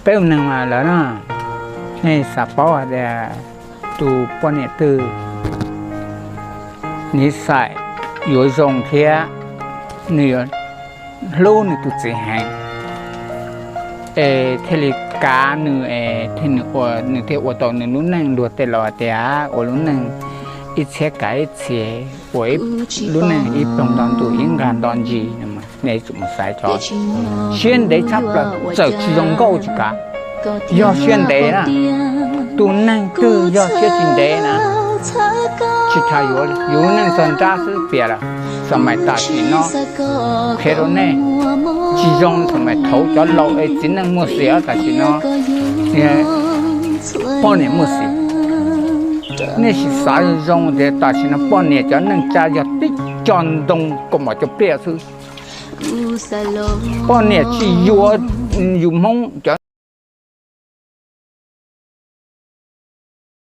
Peb ua neeg mas lawm na, nej xav paub hais tias tus poj niam twg niv xais yuav zoo thiab nws yuav hlub nws tus txiv heev, es thiaj li kav nws, es thiaj nws ua, nws thiaj ua tau nws lub neej. Luag tej laus hais tias ua lub neej ib txhiab kav ib txhis, ua lub neej ib ploog nto ntuj ib nqag nto ntsis no, nej tsum mus xaiv cov siab ntev tshaj plaws txawm tsis zoo nkauj tsis kav, yog siab ntev na. Tus neeg twg yog siab tsis ntev na, tsis tas yuav yus lub neej txog nrab xwb tiag lawm. Xam mais tam sim no qhia rau nej, tsis zoo xam mais thaum cov laus es txiv neej muaj xiam, tam sim no poj niam muaj xiam. Nej sim xav zoo tias tam sim no poj niam cov neej tsa yog tib co ntoo kaum mom cov pliaj xwb. Poj niam tsis yuav yus Hmoob cov